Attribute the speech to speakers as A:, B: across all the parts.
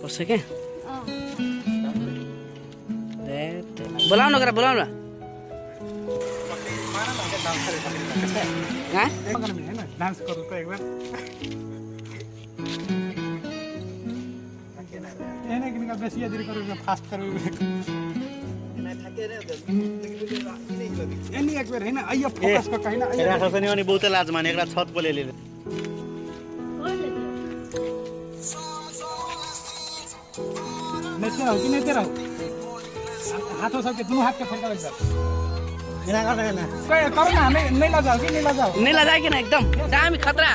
A: पर्छ के बोलाउन ओकरा बोलाउन
B: डांस करू त एक बार एने किनका बेसी देरी करू फास्ट करू एनी एक बेर हैन आइयो फोकस क कहिना
C: एकरा सबसे नि बहुते लाज माने एकरा छत पर ले ले
B: नेते रहो कि नेते रहो हाथों सबके दुनु हाथ के फरका एक बार
C: एना कर ना
B: कर ना नहीं लजाओ कि नहीं लजाओ
A: नहीं लजाए कि ना एकदम दामी खतरा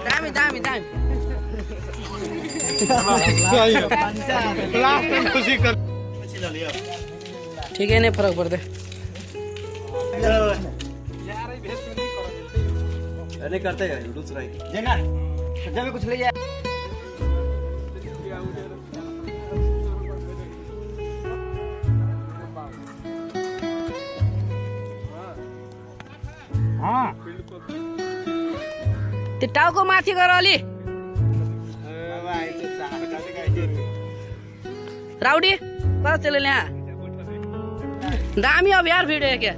A: दामी दामी दामी
C: लास्ट में खुशी कर
A: ठीक है नहीं फर्क पड़ते
C: अरे करते हैं दूसरा जेना जब कुछ ले जा
B: हां
A: त्यो टाउको माथि गर अलि राउडी कता चले यहाँ दामी अब यार भिडियो क्या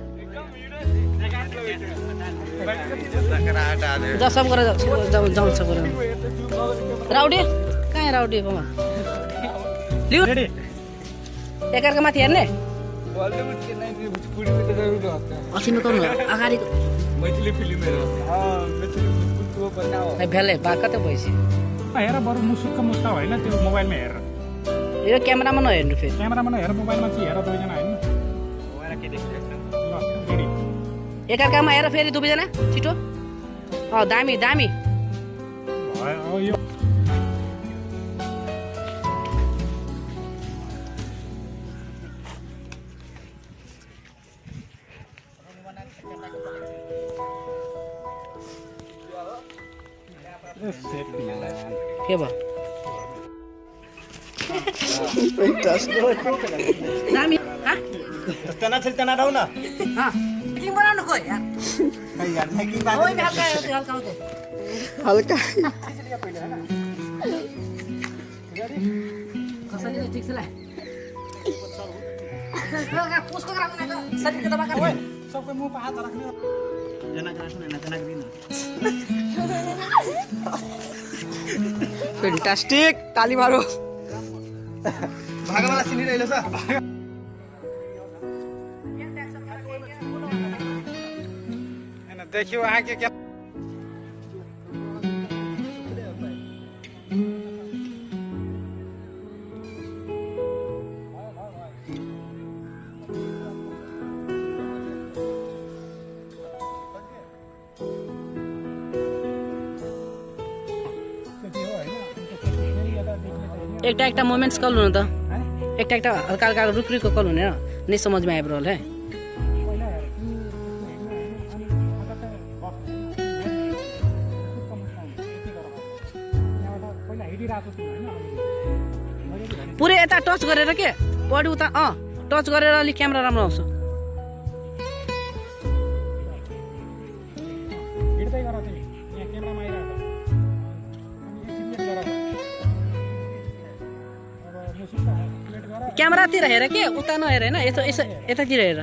A: जा सब गर जाउँ जाउँ सब गर राउडी कहाँ राउडी बाबा लिउ एकार्का माथि हेर्ने अथिमे गर्नु अगाडि
B: मैथिली फिल्म हेर हां मैथिली भोजपुरी बनाओ
A: भेले बा कते भइसि
B: हेर बरु मुसुक्क मुस्का हैन त्यो मोबाइलमा हेर
A: यो क्यामेरामा नहेर्नु फेरि
B: क्यामेरामा नहेर मोबाइलमा चाहिँ हेर दुईजना हैन
C: मोबाइल के देखिरहेछ
B: ल रेडी
A: एकार्कामा हेर फेरि दुवैजना छिटो अ दामी दामी
B: भयो यो
A: के भयो दामी ह
C: तना छल तना रहू ना
A: हां किङ बनाउनु खोइ यार
C: यार हैकिङ बात
A: ओइ हल्का हल्का होते
C: हल्का
A: कसरी ठिक छ ल उसको राख्नु न शरीरको दबा कर
B: ओइ सबको मुह पर हात राख्ने
C: जना राख्नु न जना दिन
D: फैंटास्टिक ताली मारो
C: भागवाला सिनी रहिलो छ
B: हैन देखियो आके क्या
A: एकटा एकटा मोमेंट्स कल हुनु त एकटा एकटा हल्का हल्का रुक रुक कल हुने नहीं समझ में आइब रहल है पुरै यता टच गरेर के बडी उता अ टच गरेर अलिक क्यामेरा राम्रो आउँछ क्यामेरातिर हेर के उता नहेर हैन यसो यसो यतातिर हेर